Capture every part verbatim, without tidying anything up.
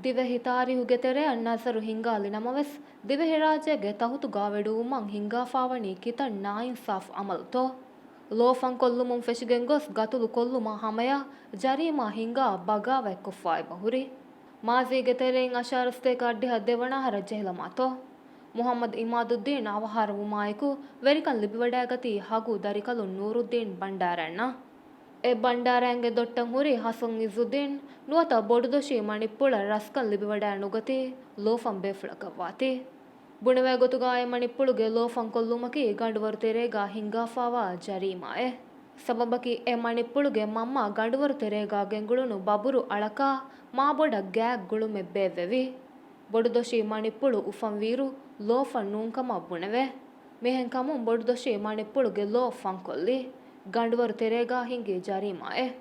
ދިވެހި ތާރީހުގެ ތެރެއަށް ނަޒަރު ހިންގާލި ނަމަވެސް، ދިވެހިރާއްޖޭގެ ތަހުތު ގާވެޑުވުމަށް ހިންގާފާވަނީ ކިތައް ނާއިންސާފު އަމަލުތޯ؟ ލޯފަން ކޮށްލުމުން ފެށިގެން ގޮސް ގަތުލު ކޮށްލުމާ ހަމަޔަށް ޖަރީމާ ހިންގާ ބަޣާވާތްކޮށްފާ އެބަހުރި. މާޒީގެ ތެރެއިން އަށާރަ ސަތޭކަ އަށްޑިހަ ދެވަނަ އަހަރަށް ޖެހިލަމާތޯ؟ މުޙައްމަދު އިމާދުއްދީން އަވަހާރަވުމާއެކު، ވެރިކަން ލިބިވަޑައިގަތީ ހަގު ދަރިކަލުން ނޫރުއްދީން ބަންޑާރައިންނަށް. އެ ބަންޑާރައިންގެ ދޮއްޓަށް ހުރި ޙަސަން އިއްޒުއްދީން ނުވަތަ ބޮޑުދޮށީ މަނިއްޕުޅަށް ރަސްކަން ލިބިވަޑައި ނުގަތީ، ލޯފަން ބޭފުޅަކަށްވާތީ. ބުނެވޭ ގޮތުގައި މަނިއްޕުޅުގެ ލޯފަން ކޮށްލުމަކީ ގަނޑުވަރު ތެރޭގަ ހިންގާފާވާ ޖަރީމާއެއް. ސަބަބަކީ އެ މަނިއްޕުޅުގެ މަންމަ ގަނޑުވަރު ތެރޭގަ ގެންގުޅުނު ބަބުރު އަޅަކާ މާބޮޑަށް ގާތް ގުޅުމެއް ބޭއްވެވި. ބޮޑުދޮށީ މަނިއްޕުޅު އުފަންވިއިރު ލޯފަން ނޫންކަމަށް ބުނެވޭ. މިހެންކަމުން ބޮޑުދޮށީ މަނިއްޕުޅުގެ ލޯ ފަންކޮށްލީ. ގަނޑުވަރު ތެރޭގަ ހިނގި ޖަރީމާއެއް.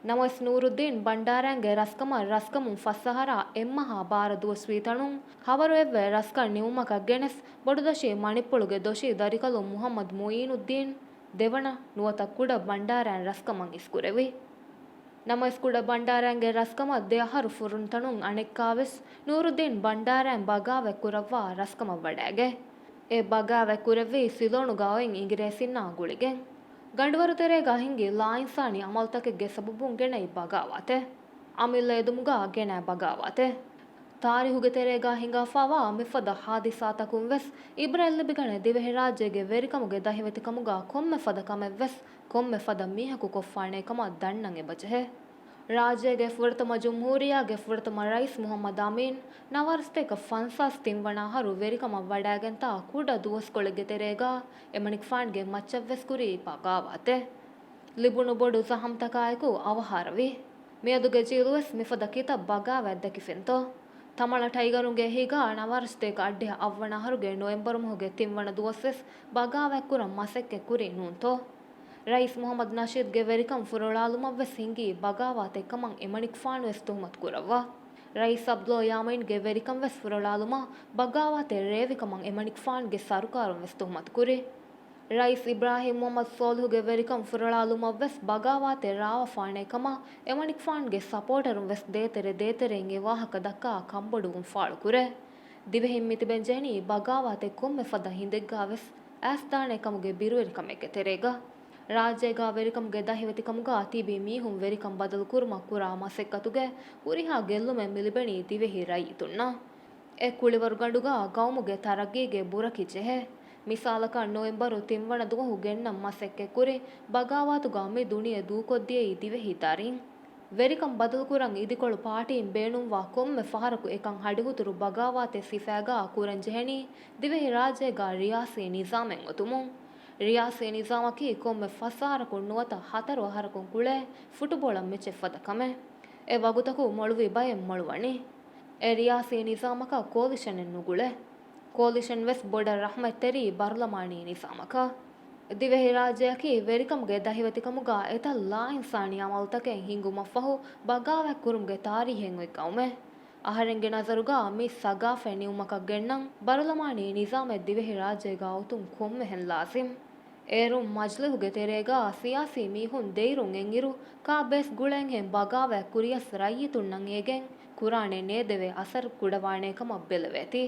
ނަމަވެސް ނޫރުއްދީން ބަންޑާރައިންގެ ރަސްކަމަށް ރަސްކަމުން ފަސްއަހަރާ އެއްމަހާ ބާރަ ދުވަސްވީތަނުން ހަވަރު އެއްވެ ރަސްކަން ނިމުމަކަށް ގެނެސް ބޮޑުދޮށީ މަނިއްޕުޅުގެ ދޮށީ ދަރިކަލުން މުޙައްމަދު މުޢީނުއްދީން ދެވަނަ ނުވަތަ ކުޑަ ބަންޑާރައިން ރަސްކަމަށް އިސްކުރެވި. ނަމަވެސް ކުޑަ ބަންޑާރައިންގެ ރަސްކަމަށް ދެ އަހަރު ފުރުނުތަނުން އަނެއްކާވެސް ނޫރުއްދީން ބަންޑާރައިން ބަޣާވާތް ކުރައްވާ ރަސްކަމަށް ވަޑައިގެ. އެ ބަޣާވާތް ކުރެއްވީ ސިލޯނުގަ އޮތް އިނގިރޭސިންނާ ގުޅިގެން. ގަނޑުވަރު ތެރޭގަ ހިނގި ލާއިންސާނީ އަމަލުތަކެއްގެ ސަބަބުން ގެނައި ބަޣާވާތެއް. އަމިއްލަ އެދުމުގަ ގެނައި ބަޣާވާތެއް. ތާރީހުގެ ތެރޭގަ ހިނގާފާވާ މިފަދަ ހާދިސާތަކުން ވެސް އިބްރަތް ލިބިގަނެ ދިވެހިރާއްޖޭގެ ވެރިކަމުގެ ދަހިވެތިކަމުގަ ކޮންމެ ފަދަ ކަމެއް ވެސް ކޮންމެ ފަދަ މީހަކު ކޮށްފާނޭ ކަމަށް ދަންނަން އެބަޖެހޭ. ރާއްޖޭގެ ފުރަތަމަ ޖުމްހޫރިއްޔާގެ ފުރަތަމަ ރައީސް މުޙައްމަދު އަމީން ނަވާރަ ސަތޭކަ ފަންސާސް ތިންވަނަ އަހަރު ވެރިކަމަށް ވަޑައިގެންތާ ކުޑަ ދުވަސްކޮޅެއްގެ ތެރޭގަ އެމަނިކުފާނުގެ މައްޗަށްވެސް ކުރީ ބަޣާވާތެއް. ލިބުނު ބޮޑު ޒަހަމްތަކާއެކު އަވަހާރަވި. މިއަދުގެ ޖީލުވެސް މިފަދަ ކިތައް ބަޣާވާތް ދެކިފިންތޯ؟ ތަމަޅަ ޓައިގަރުންގެ އެހީގަ ނަވާރަ ސަތޭކަ އަށްޑިހަ އަށްވަނަ އަހަރުގެ ނޮވެމްބަރު މަހުގެ ތިންވަނަ ދުވަސްވެސް ބަޣާވާތް ކުރަން މަސައްކަތް ކުރީ ނޫންތޯ؟ ރައީސް މުޙައްމަދު ނަޝީދުގެ ވެރިކަން ފުރޮޅާލުމަށްވެސް ހިނގީ ބަޣާވާތެއް ކަމަށް އެމަނިކުފާނުވެސް ތުހުމަތު ކުރައްވާ. ރައީސް އަބްދުﷲ ޔާމީންގެ ވެރިކަންވެސް ފުރޮޅާލުމަށް ބަޣާވާތެއް ރޭވި ކަމަށް އެމަނިކުފާނުގެ ސަރުކާރުންވެސް ތުހުމަތު ކުރި. ރައީސް އިބްރާހިމް މުޙައްމަދު ސޯލިހުގެ ވެރިކަން ފުރޮޅާލުމަށްވެސް ބަޣާވާތެއް ރާވަފާނޭ ކަމަށް އެމަނިކުފާނުގެ ސަޕޯޓަރުންވެސް ދޭތެރެ ދޭތެރެއިން އެ ވާހަކަ ދައްކާ ކަންބޮޑުވުން ފާޅުކުރޭ. ދިވެހިން މިތިބެން ޖެހެނީ ބަޣާވާތެއް ކޮންމެ ފަދަ ހިނދެއްގަވެސް އައިސްދާނޭ ކަމުގެ ބިރުވެރިކަމެއްގެ ތެރޭގަ. ރާއްޖޭގަ ވެރިކަމުގެ ދަހިވެތިކަމުގަ ތިބި މީހުން ވެރިކަން ބަދަލުކުރުމަށް ކުރާ މަސައްކަތުގެ ހުރިހާ ގެއްލުމެއް މިލިބެނީ ދިވެހި ރައްޔިތުންނަށް. އެ ކުޅިވަރުގަނޑުގަ ގައުމުގެ ތަރައްގީގެ ބުރަކި ޖެހޭ. މިސާލަކަށް ނޮވެމްބަރު ތިންވަނަ ދުވަހު ގެންނަން މަސައްކަތްކުރި ބަޣާވާތުގަ މި ދުނިޔެ ދޫކޮށްދިޔައީ ދިވެހި ދަރިން. ވެރިކަން ބަދަލުކުރަން އިދިކޮޅު ޕާޓީން ބޭނުންވާ ކޮންމެ ފަހަރަކު އެކަން ހަޑިހުތުރު ބަޣާވާތެއް ސިފައިގަ ކުރަން ޖެހެނީ ދިވެހި ރާއްޖޭގަ ރިޔާސީ ނިޒާމެއް އޮތުމުން. ރިޔާސީ ނިޒާމަކީ ކޮންމެ ފަސް އަހަރަކުން ނުވަތަ ހަތަރު އަހަރަކުން ކުޅޭ ފުޓުބޯޅަށް މެޗެއް ފަދަ ކަމެއް. އެ ވަގުތަކު މޮޅުވި ބައެއް މޮޅުވަނީ. އެ ރިޔާސީ ނިޒާމަކަށް ކޯލިޝަނެއް ނުގުޅޭ. ކޯލިޝަން ވެސް ބޮޑަށް ރަޙްމަތްތެރި ބަރުލަމާނީ ނިޒާމަކަށް. ދިވެހިރާއްޖެއަކީ ވެރިކަމުގެ ދަހިވެތިކަމުގަ އެތައް ލާއިންސާނީ އަމަލުތަކެއް ހިނގުމަށްފަހު ބަޣާވާތްކުރުމުގެ ތާރީހެއް އޮތް ގައުމެއް. އަހަރެންގެ ނަޒަރުގަ މި ސަގާފަތް ނިމުމަކަށް ގެންނަން ބަރުލަމާނީ ނިޒާމެއް ދިވެހިރާއްޖޭގަ އޮތުން ކޮންމެހެން ލާޒިމް. އޭރުން މަޖްލިހުގެ ތެރޭގަ ސިޔާސީ މީހުން ދެއިރުން އެއްއިރު ކާ ބޭސް ގުޅޭންހެން ބަޣާވާތް ކުރިޔަސް ރައްޔިތުންނަށް އޭގެން ކުރާނެ ނޭދެވޭ އަސަރު ކުޑަވާނޭ ކަމަށް ބެލެވޭތީ.